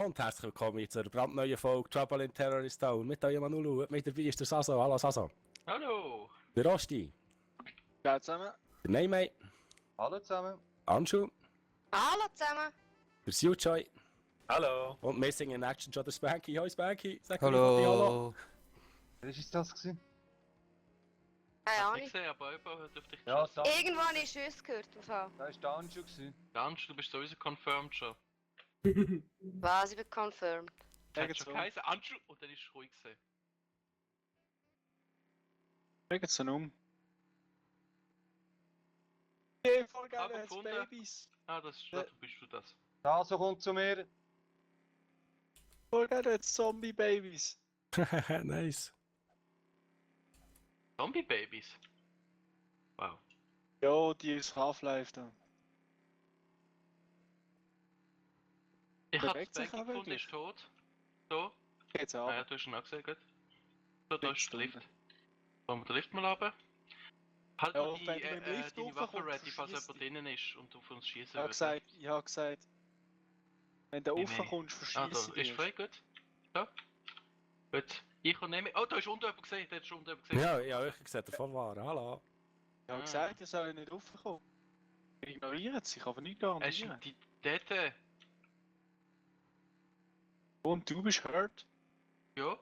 Und herzlich willkommen zu einer brandneuen Folge Trouble in Terrorist Town. Mit eurem Manulu, mit dabei ist der Saso. Hallo Saso. Hallo! Der Rosti. Ciao zusammen. Der Neymay. Hallo zusammen. Anschu. Hallo zusammen! Der Suchoi. Hallo! Und Missing in Action schon der Spanky. Hoi Spanky. Sag Hallo. Wer ist das gewesen? Keine Ich Ahnung. gesehen, aber jemand dürfte dich Ja, geschossen. Irgendwo habe ich Schüsse gehört. Im Fall. da ist der Anschu gewesen. Ganz, du bist sowieso confirmed schon. Was? Ich bin confirmed. Hat schon geheißen, Anschu, und dann ist es ruhig gewesen. Legt sie um. Hey, voll geil, Aber jetzt gefunden. Babys. Ah, das ist, du bist du das. Da, so kommt zu mir. Voll geil, jetzt Zombie-Babys. Nice. Zombie-Babys? Wow. Jo, die ist Half-Life da. Ich habe Bewegt das sich Banking auch gefunden, wirklich? ist tot. So. Geht's Ah ja, ab. du hast ihn auch gesehen, gut. So, da ist der Stunde. Lift. Wollen wir den Lift mal runter? Halt Ja, mal und wenn du mit dem Lift deine Waffe hochkommst, ready, falls verschießt jemand drinnen ist und auf uns schießen Ich hab gesagt, wenn du Nee, raufkommst, Ah, da verschießt ist frei, gut. So. Gut. Ich kann nehmen. Oh, da ist unten jemand gesehen, da ist unten jemand gesehen. Ja, ich habe euch gesehen, davon war. Hallo. Ich hab gesagt, ihr sollt nicht raufkommen. Ignorieren sie, ich kann aber nicht garantieren. Die dort. Und du bist hurt. Ja.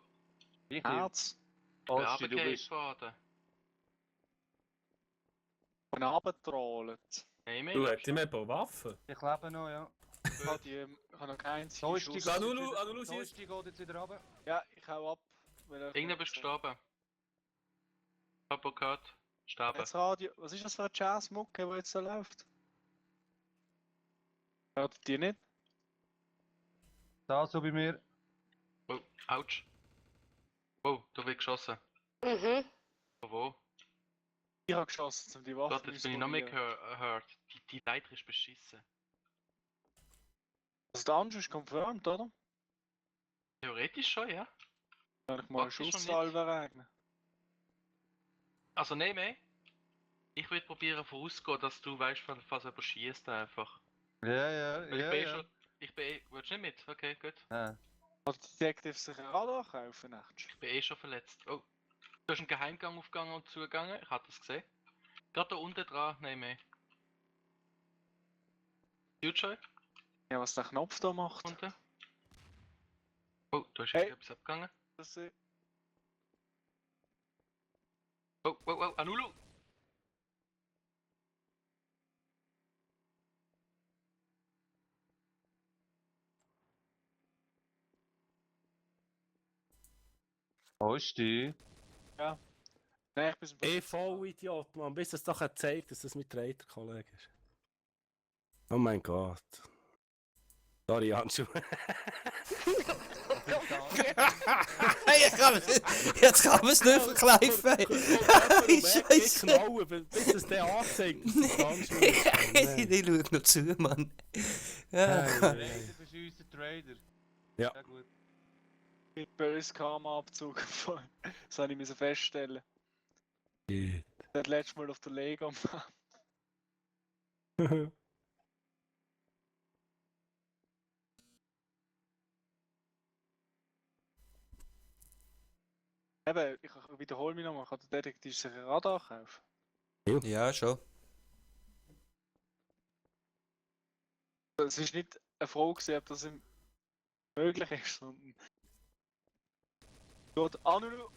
Ich Herz. Ich bin Basti, du runtergefallen bist. worden. Von runtergetrollt. Nein, mehr. Du hast immer ein paar Waffen. Ich lebe noch, ja. Ich habe noch keinen einzigen So ist die Schuss. Anulu, So ist die geht jetzt wieder runter. Ja, ich hau ab. weil er- Irgendwer bist gestorben. Apokat. Sterben. Das Radio, was ist das für eine Jazzmucke, die jetzt da läuft? Hört die nicht? Da, so bei mir. Oh, ouch. Oh, da wird geschossen. Mhm. Von wo? Ich habe geschossen, um die Waffe Gott, jetzt bin ich noch mehr gehört. Die Leiter ist beschissen. Also der Anschluss ist confirmed, oder? Theoretisch schon, ja. Kann ich mal eine Praktisch schon Schusssalve regnen? Also nein, mehr. Ich will probieren vorauszugehen, dass du weißt, falls jemand schießt einfach. Ja, Weil ich bin eh schon. Ich bin eh. Willst du nicht mit? Okay, gut. Ja. Hat die Detective sich ein Radar kaufen? Echt? Ich bin eh schon verletzt. Oh. Du hast einen Geheimgang aufgegangen und zugegangen. Ich hatte das gesehen. Gerade da unten dran, nein mehr. Future Ja, was der Knopf da macht. unten. Oh, da ist Hey. etwas abgegangen. Das, Oh, Anulu! Wo ist die? nein, ich bin Ey, Vollidiot, Mann. Bis es doch zeigt, dass das mit Reiter-Kollege ist. Oh mein Gott. Sorry, Anschu. Jetzt kann man es nicht verkleifen. Scheiße. Bis es der anzeigt, dass es Anschu ist. Ich schau noch zu, Mann. Ja. Trader, bist du unser Trader? Ja. Sehr gut. mit böse Karma-Abzug gefallen. Das habe ich müssen feststellen. Das letzte Mal auf der Lego. Eben, ich wiederhole mich nochmal, kann der Detektiv sich ein Radar kaufen? Ja, schon. Es ist nicht eine Frage, gewesen, ob das ihm möglich ist, sondern... Gut, Anulu!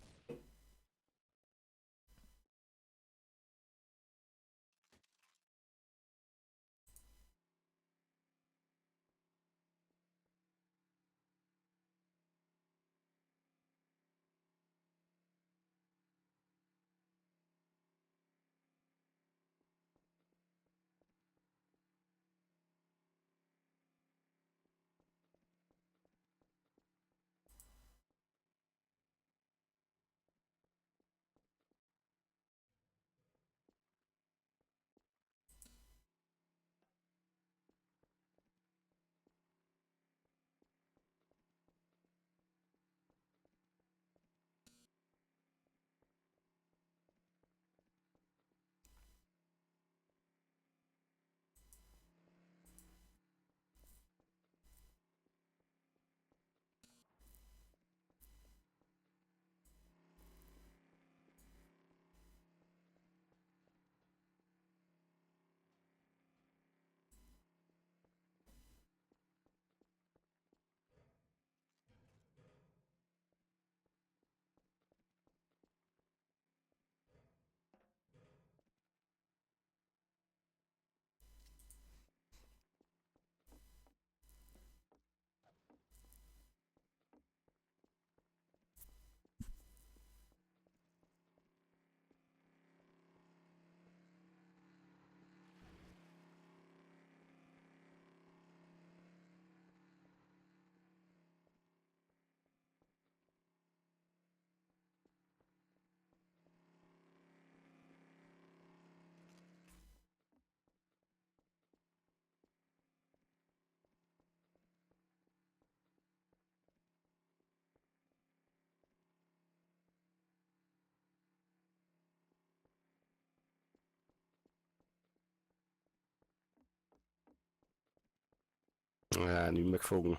Ja, nicht mehr gefunden.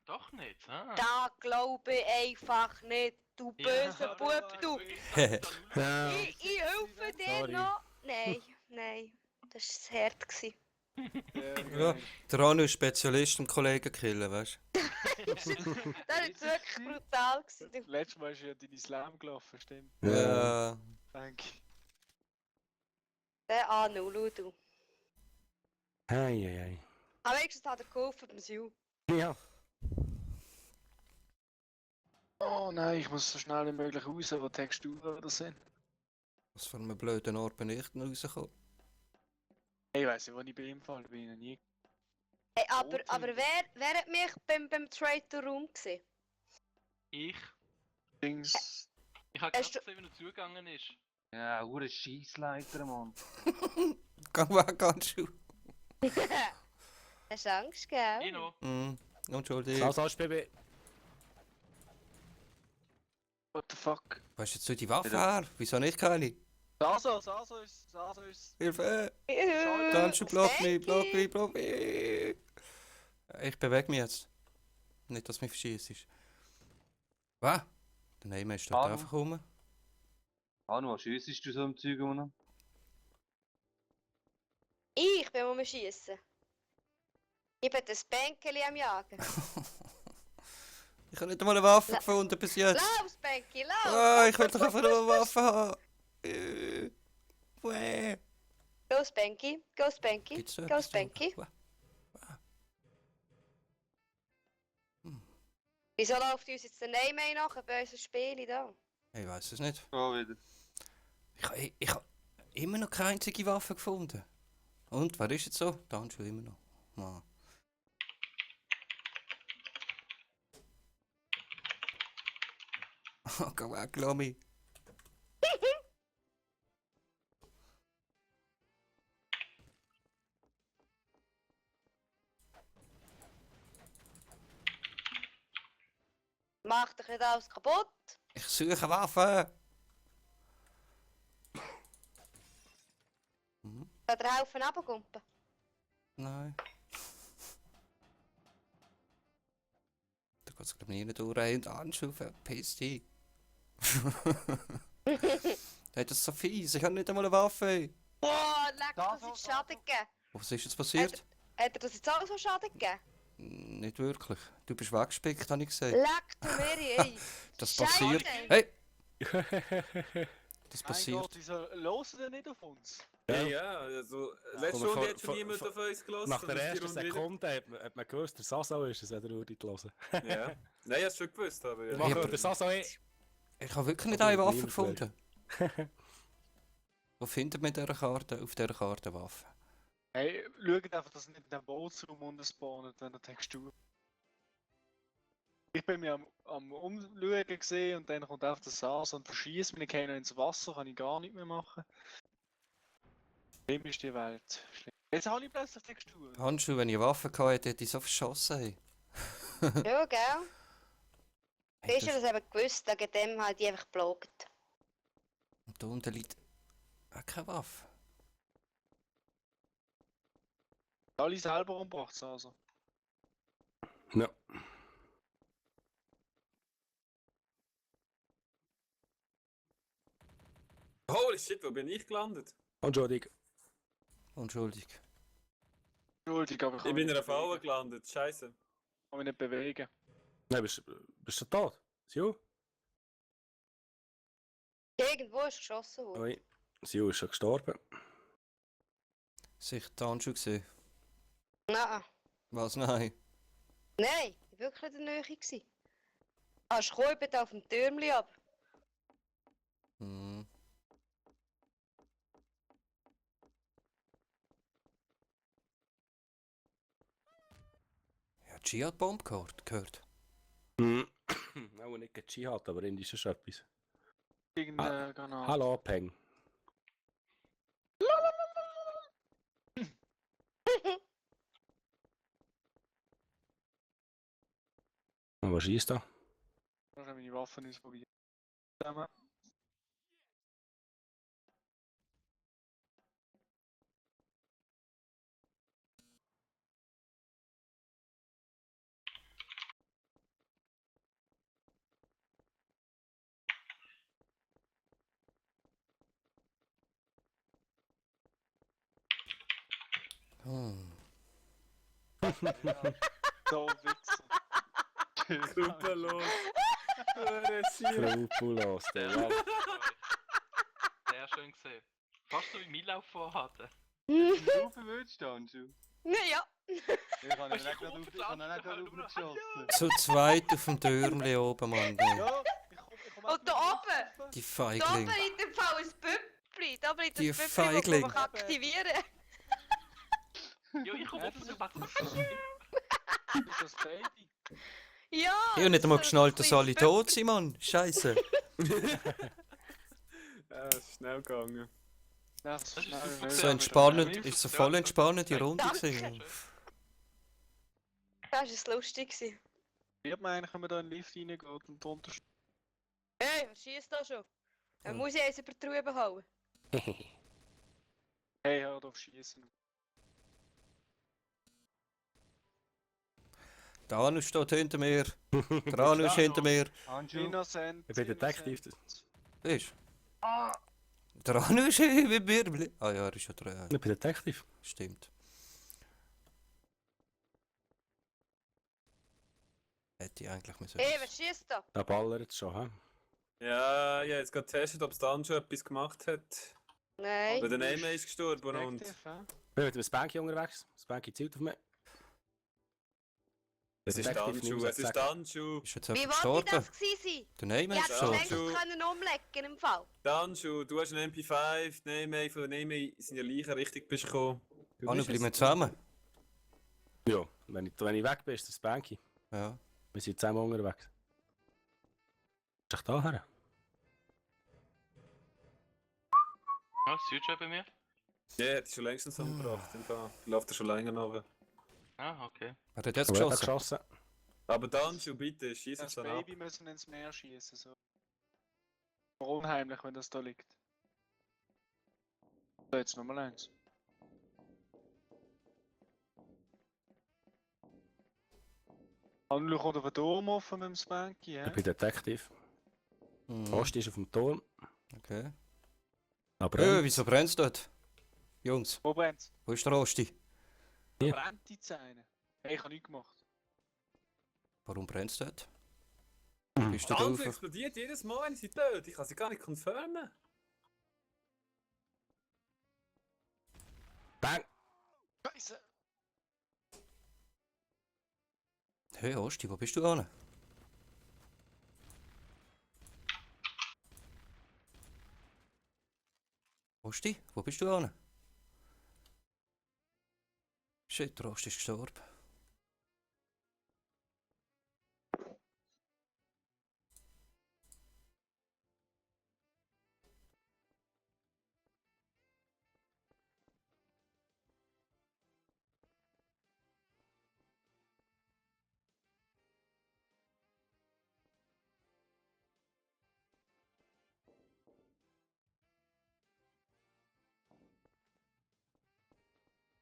Doch nicht, ah. Da glaube ich einfach nicht, du böser Bub, du. Ja. Ich helfe dir Sorry. noch. Nein, nein. Das war hart. Gewesen. Ja, der Anu ist Spezialist im Kollegen killen, weißt Das war jetzt wirklich brutal. Gewesen. Letztes Mal ist ja dein Slam gelaufen, stimmt. du? Ja. Danke. Der Anu, du. Hey. Aber wenigstens hat er geholfen beim Sil. Ja. Oh nein, ich muss so schnell wie möglich raus, wo Texturen oder sind. Was von einem blöden Ort bin ich denn rausgekommen? Ich weiss nicht, wo ich bei ihm fall, bin ich noch nie. Hey, aber wer hat mich beim Traitor Room gesehen? Ich. Dings. Ich habe Hast gerade gesehen, wie er zugegangen ist. Ja, hure Scheissleiter, Mann. Geh weg, ganz schön. Hast du Angst, gell? Ino. Entschuldigung. So, Baby. What the fuck? Weißt du jetzt so die Waffe her? Wieso nicht keine? Saso ist. Hilfe! Äh, Tanzu, block mich, Spanky. block mich! Ich bewege mich jetzt. Nicht, dass mich verschießt. Was? Der Name ist dort Anu. einfach rum. Anu, was schiessest du so im Zeug rum? Ich bin am Schiessen. Ich bin das Bänkeli am Jagen. Ich habe nicht einmal eine Waffe La- gefunden bis jetzt. Lauf, Bänki, lauf! Ah, ich will doch einfach nur eine Waffe haben. Wäh. Go, Spanky, go, Spanky, Gibt's da go, etwas da? Spanky. Wäh. Wieso läuft uns jetzt der Name nach bei unserem Spiel da? Ich weiß es nicht. Oh, wieder. Ich habe immer noch keine einzige Waffe gefunden. Und, wer ist jetzt so? Der Handschuh immer noch. Mann. Geh weg, lass mich. Mach dich nicht alles kaputt. Ich suche Waffen. Soll der Haufen runterkumpen? Nein. Da geht es glaube ich nicht durch. Und Handschuhe, verpiss dich. Hey, das ist so fies. Ich habe nicht einmal eine Waffe. Boah, leck, Da, das so, ist da, Schaden gegeben. Was ist jetzt passiert? Hat er das jetzt auch so Schaden gegeben? Nicht wirklich. Du bist weggespickt, habe ich gesagt. Leck du mir, ey. Das Scheiße. passiert. Hey! Das Mein passiert. Gott, wieso hören denn nicht auf uns? Ja, also letzte Aber Runde hat schon vor- niemand vor- auf uns gelassen. Nach der und die ersten Runde Sekunde hat man gewusst, der Saso ist es, hat er Uri gelesen. wieder. Ja. Nein, ich hab's schon gewusst, aber Wir ja. machen aber- der Saso Ich habe wirklich nicht Aber eine Waffe niemand gefunden. Wo findet man dieser Karte, auf dieser Karte Waffen? Hey, schaut einfach, dass nicht in den Bootsraum unten spawnet, wenn der Textur. Ich bin mir am Umschauen gesehen und dann kommt einfach der Saas und verschießt mich, ich gehe noch ins Wasser, kann ich gar nicht mehr machen. Schlimm ist die Welt. Schlimm. Jetzt habe ich plötzlich Textur. Handschuhe, wenn ich eine Waffe hatte, hätte ich so verschossen. Hey. Ja, gell? Hey, Hast du das eben gewusst, wegen dem halt die einfach geblockt. Und da unten liegt auch keine Waffe. Alle selber umgebracht, also. Ja. Holy shit, wo bin ich gelandet? Entschuldigung. Unschuldig. Entschuldigung, aber ich Ich kann bin in mich einer nicht bewegen. Falle gelandet, scheiße. Kann mich nicht bewegen. Nein, bist du tot? Siu? Irgendwo ist geschossen worden. Ui. Siu ist schon gestorben. Sicher die Handschuhe gesehen. Nein. Was? Nein. Nein, ich war wirklich in der Nähe. Gewesen. Hast du gekommen, ich bin da auf dem Türmli ab. Hm. Ja, Dschihad-Bomb gehört. Hm. Auch nicht gegen Dschihad, aber irgendwie ist es schon etwas. Irgendeine Granate. Hallo, Peng. Und was schießt da? Da haben meine Waffen uns vorbei. Zusammen. So Witzer. Skrupellos. Skrupellos, der ja. Sehr schön gesehen. Fast so wie mein Laufvorhaben. Bist du verwünscht, Anschu? Ja. Ich habe ihn auch gerade aufgeschossen. Zu zweit auf dem Türmli oben, Mann. Du. Ja, ich komm Und da oben! Die Da Feigling. oben in dem Fall ein Püppli. Da oben in Die dem Püppli, das Feigling. man kann aktivieren kann. Ja, ich komme auf und warte. Das Baby. Ja! Ich habe nicht einmal so ein geschnallt, dass kleines alle tot sind, Mann. Scheiße. Ja, es ist schnell gegangen. Ja, das ist schnell, super ne? So Ja, entspannend, ja. ist so voll entspannende Runde Danke. gewesen. Das war lustig. gewesen. Wird man eigentlich, wenn man da in den Lift reingeht und drunter steht? Hey, was schießt da schon? Dann muss ich eins über die Trübe hauen. Hey, hör auf schießen. Der Anu steht hinter mir. Der Anu ist hinter mir. Anschu? Innocent. Ich bin Detektiv. Weißt du? Der Anu ist mit mir. Ah ja, er ist ja dran. Ich bin Detektiv. Stimmt. Hätte ich eigentlich müssen. Hey, was schießt da? Da ballert es schon, hä? Ja, ich habe jetzt gerade getestet, ob es dann schon etwas gemacht hat. Nein. Weil der Name ist gestorben und... Detective, hä? Ich bin mit dem Spanky unterwegs. Spanky zielt auf mich. Es ist Detektiv Anschu, News es ist sagt- Anschu. Ist jetzt Wie jemand wollte ich gestorben? das gewesen Der Name sein? ist Ich hätte es gestorben. längst Schon. können umlegen im Fall. Anschu, du hast einen MP5, Name von Name sind ja Leichen richtig bist gekommen. Du Anu, bist bleiben wir es. zusammen? Ja, wenn ich weg bin, ist das Spanky. Ja. Wir sind zusammen unterwegs. Ist ich da her? Ja, Südschau bei mir. Ja, hat schon längstens umgebracht. Im Fall. Läuft er schon länger noch. Ah, okay. Wer hat jetzt Aber er hat geschossen? geschossen. Aber Anschu, bitte, schieß Das es dann ab. Baby müssen ins Meer schießen. So. Unheimlich, wenn das da liegt. So, jetzt nochmal eins. Anlu kommt auf den Turm offen mit dem Spanky, hä? Ich bin Detektiv. Mhm. Post ist auf dem Turm. Okay. Aber Wieso brennt es dort? Jungs, Wo brennt's? wo ist der Rosti? Da Ja. brennt die Zähne. Hey, ich hab nichts gemacht. Warum brennt es dort? Mhm. Bist du Anschu drauf? explodiert jedes Mal, wenn sie tötet. Ich kann sie gar nicht confirmen. Bang! Scheiße! Hey, Rosti, wo bist du an? Rosti, wo bist du an? Shit, der Rosti ist gestorben.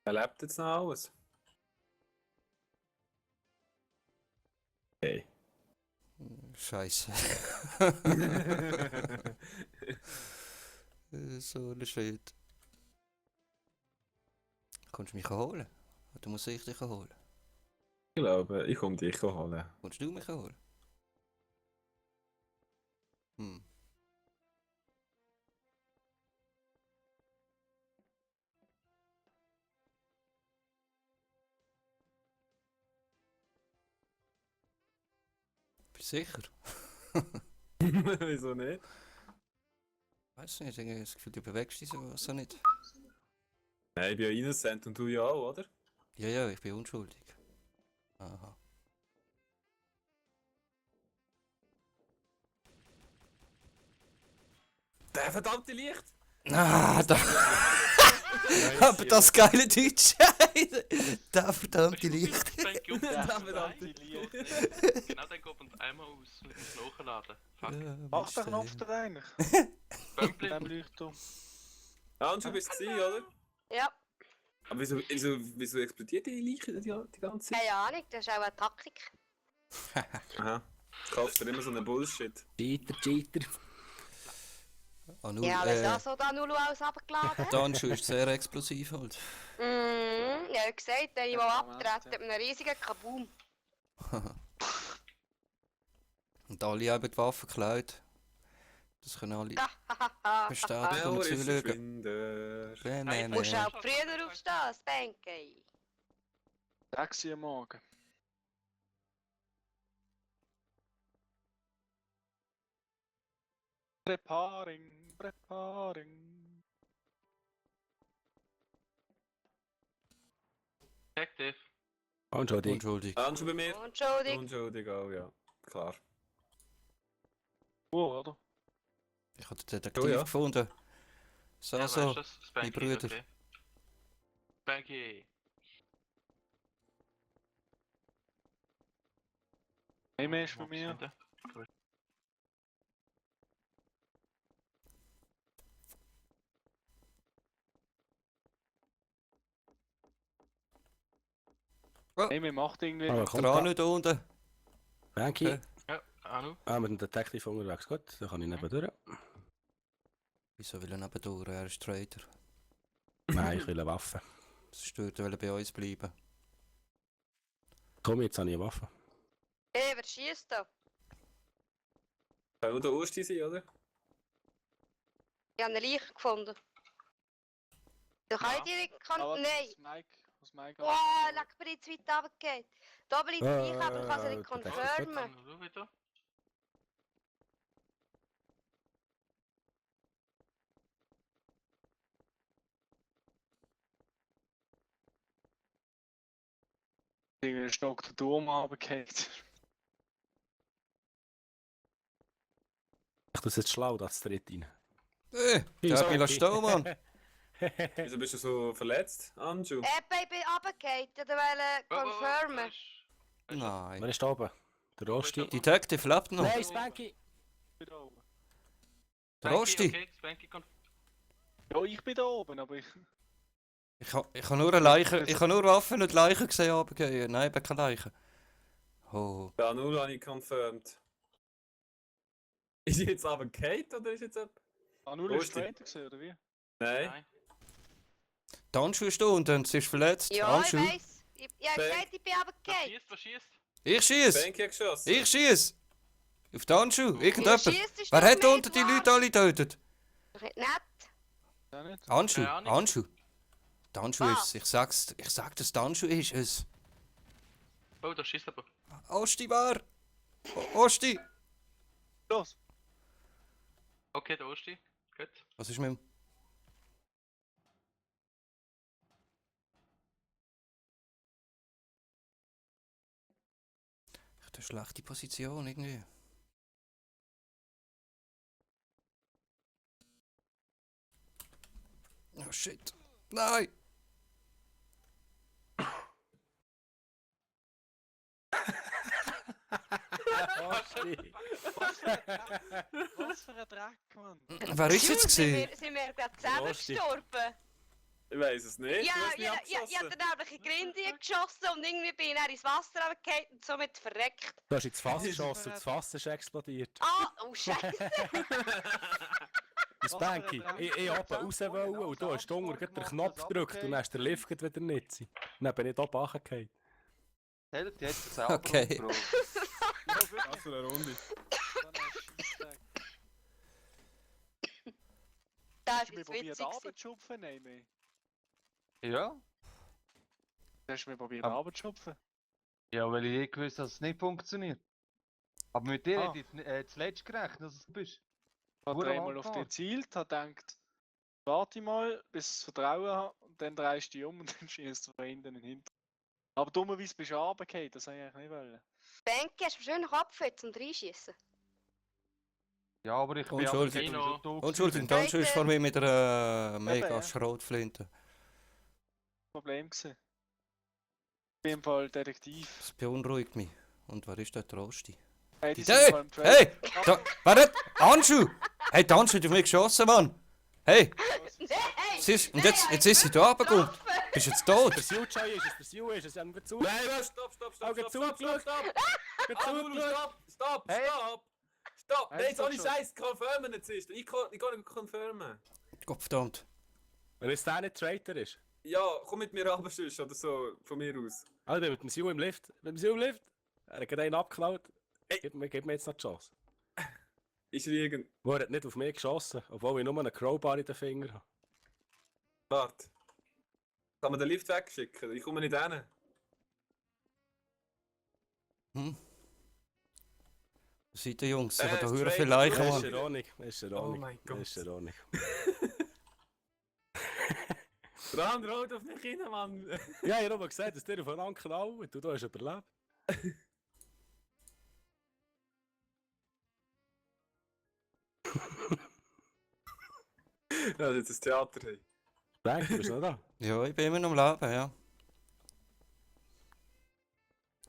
Er lebt jetzt noch alles. Hey. Scheiße. So ein Shit. Kommst du mich holen? Oder muss ich dich holen? Ich glaube, ich komme dich holen. Kommst du mich holen? Hm. Bist du sicher? Wieso nicht? Weiß nicht, ich habe das Gefühl, du bewegst dich so nicht. Nein, ich bin ja innocent und du ja auch, oder? Ja, ja, ich bin unschuldig. Aha. Der verdammte Licht! Ah, da. Aber das geile Deutsch. Da verdammte Licht. Genau verdammte dann geht man einmal aus und muss nachladen. Fuck. Ja, Macht der Mist, Knopf ey. da eigentlich? Bömpli. Beim Leuchtturm. Anschu, bist du oder? Ja, Aber wieso explodiert die Leiche die ganze Zeit? keine Ahnung, das ist auch eine Taktik. Aha. Du kaufst dir immer so einen Bullshit. Cheater, Cheater. Anul, Ja, was das so da nur alles abgeladen hat? Danschu ist sehr explosiv halt. Ja, wie gesagt, wenn ich mal Ja, Moment, abtrete ja. mit einem riesigen Kaboom. Und alle haben die Waffen geklaut. Das können alle bestätigen Schneller und ist zuschauen. verschwinder. Nee, Du musst nee. auch früher aufstehen, Spanky. 6 Uhr morgen. Preparing. Detective. Entschuldigung. Entschuldigung. Dann schon bei mir. Entschuldigung. Entschuldigung, ja. Klar. Oder? Ich habe den Detektiv Oh ja. gefunden. So, Ja, so. weißt du das? Spanky, Brüder. okay. Spanky. Name ist bei mir. Gut. Name macht irgendwie. Aber kommt Der da. Anu da unten. Danke. Ja, Anu. Mit dem Detective unterwegs. Gut, dann kann ich neben durch. Wieso will er nebendurch? Er ist Trader. Nein, ich will eine Waffe. Das stört, weil er bei uns bleiben. Komm, jetzt habe ich eine Waffe. Hey, wer schießt da? Kann nur der Ursti sein, oder? Ich habe eine Leiche gefunden. Da kann ich direkt... Aber Nein! Was Mike Boah, leck mir jetzt weit runtergeht. Da bin ich die Leiche, aber ich kann sie nicht der Detective confirmen. Anu, wieder. irgendwie einen Stock der Turm runtergefallen. Ich tue es jetzt schlau, das tritt rein. Der hat mich stehen, Mann. Wieso bist du so verletzt, Anju? Eben, ich bin runtergefallen. Ich wollte confirmen. Nein. Wer ist da oben? Der Rosti. Detective lebt noch. Nein, Spanky! Ich bin da oben. Der Rosti. Okay, Spanky Ja, ich bin da oben, aber ich. Ich ha nur eine Leiche. Ich ha nur Waffen und Leichen gesehen runtergehen. Nein, ich bin keine Leiche. Oh. Ja, nur habe ich confirmed. Ist sie jetzt aber Kate oder ist jetzt ab? Anul Wo ist ist die? Trader gesehen, oder wie? Nein. Nein. Die Handschuhe ist da unten, sie ist verletzt. Ja, ich Handschuhe. weiss. Ich habe gesagt, ich bin runtergefallen. Was schießt? Ich schieße! Spanky hat geschossen. Ich schieße! Auf die Handschuhe! Wer Irgendjemand! schiesst, ist Wer doch hat mehr unten die Leute alle getötet? Nicht. Ja, nicht? Handschuhe! Keine Ahnung. Handschuhe! Die Handschuhe Was? ist es. Ich sag, dass die Handschuhe ist es. Oh, da schießt aber. Osti war! Osti! Los! Okay, der Osti. Gut. Was ist mit dem? Ich habe eine schlechte Position irgendwie. Oh shit. Nein! Rosti! Was für ein Dreck, Mann! Wer ist jetzt gesehen? Sind wir gerade zusammen Rosti. gestorben? Ich weiß es nicht. Ja, du hast mich ich habe abgeschossen. dann nämlich in die Grinde geschossen und irgendwie bin ich dann ins Wasser runtergefallen und somit verreckt. Du hast ins Fass geschossen und das Fass ist explodiert. Ah, oh Scheiße. Und Spanky, ich oben raus wollen und du hast unten gerade den Knopf gedrückt und dann hast du den Lift gerade wieder nicht. Und dann bin ich oben runtergefallen. Hält jetzt selber Okay. Bro. Was für eine Runde. Das Hast ist du mir jetzt probiert witzig. abzuschupfen, Name? Ja? Hast du mir probiert Aber- abzuschupfen? Ja, weil ich nicht gewusst, dass es nicht funktioniert. Aber mit dir Ah. hätte ich zuletzt gerechnet, dass du bist. Hat Hure er einmal auf dich Anfahrt. gezielt, hat gedacht, warte mal, bis ich das Vertrauen habe, und dann drehst du dich um und dann schießt du von hinten und hinten. Aber dummerweise bist du runtergefallen, das wollte ich eigentlich nicht wollen. Banky, hast du wahrscheinlich abgeführt zum Reinschießen. Ja, aber ich bin Entschuldigung. aber schon da Entschuldigung, gewesen. die Handschuhe ist vor mir mit einer mega ja. Schrotflinte. Problem gewesen. Ich bin im Fall Detektiv. Das beunruhigt mich. Und wer ist dort der Rosti? Hey, die Hey! sind im Fall im Hey! Da, wer hat Handschuhe? Hey, die Handschuhe hat auf mich geschossen, Mann! Hey! Nein! Sie ist, und jetzt ist sie da runtergekommen. Bist jetzt tot? Der Siuchai ist es, der Siu ist es, haben wir zu. Nein, nein, stopp, stopp, stopp, Augen stopp, stopp, stopp, stopp. Geht Anju, zu, stopp, stopp, Hey. stopp. Stopp! Hast Nein, jetzt du ohne schon? Scheiß, confirmen jetzt ist. Ich kann nicht confirmen. Gottverdammt. Wenn jetzt der nicht Traitor ist. Ja, komm mit mir runter sonst, oder so, von mir aus. Alter, mit dem Sil im Lift. Mit dem Sil im Lift. Er hat gerade einen abgeklaut. Gib mir jetzt noch die Chance. Ist liegen. Wo er hat nicht auf mich geschossen, obwohl ich nur einen Crowbar in den Finger habe. Warte. Kann man den Lift wegschicken? Ich komme nicht hin. Hm? Was seid ihr Jungs? Ich habe da ist hure Traitor, viel Leichen, du Das hast ist Mann. Ironik. Das ist Ironik. Oh mein Gott. Das ist Ironik. Ran, rot auf mich hin, Mann! Ja, ich habe nur gesagt, dass der aufeinander knallt. Du hast überlebt. Ja, das ist das Theater. Hey. Spanky, bist du noch da? Ja, ich bin immer noch am Leben, ja.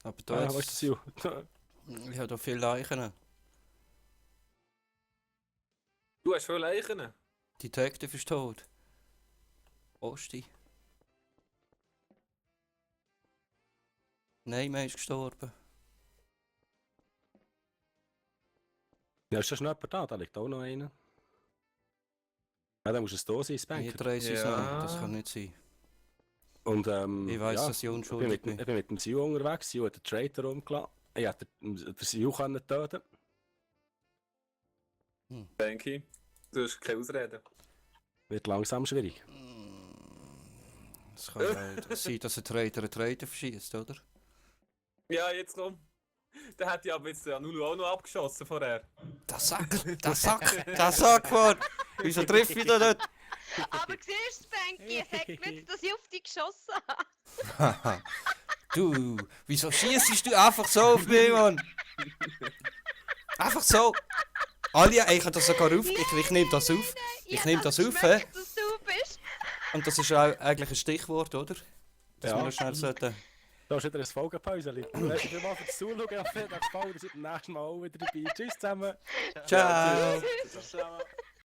Aber da Ja, wo ist der jetzt... Sil? Ich habe da viele Leichen. Du hast viele Leichen. Detective ist tot. Osti. Nein, man ist gestorben. Ja, ist da schon jemand da? Da liegt auch noch einer. Ja, dann muss es da sein, Hier Spanky. drei sind es Ja. noch. Das kann nicht sein. Und Ich weiss, ja, dass ich ich bin unschuldig bin. mit dem Sil unterwegs. Sil hat den Traitor umgelassen. Ich hätte den Sil können töten. Danke. Du hast keine Ausrede. Wird langsam schwierig. Es kann ja sein, dass ein Traitor verschießt, oder? Ja, jetzt komm. Der hat ja aber jetzt ja Nulu auch noch abgeschossen vorher. Das Sack, Mann! Wieso trifft mich da nicht? Aber siehst du, Spanky, es hat gewusst, dass ich auf dich geschossen habe. Haha. Du, wieso schießt du einfach so auf mich, Mann? Einfach so. Alia, ich habe das sogar auf. Ich nehme das auf. Ich nehme das auf, hä? schmeckt, dass du bist. Und das ist auch eigentlich ein Stichwort, oder? Dass Ja. wir noch schnell sollten. Da ist wieder ein Folgenpäuschen. Merci vielmals fürs Zuschauen. Ich hoffe, ihr habt gefallen. Ihr seid beim nächsten Mal auch wieder dabei. Tschüss zusammen. Ciao! Zusammen.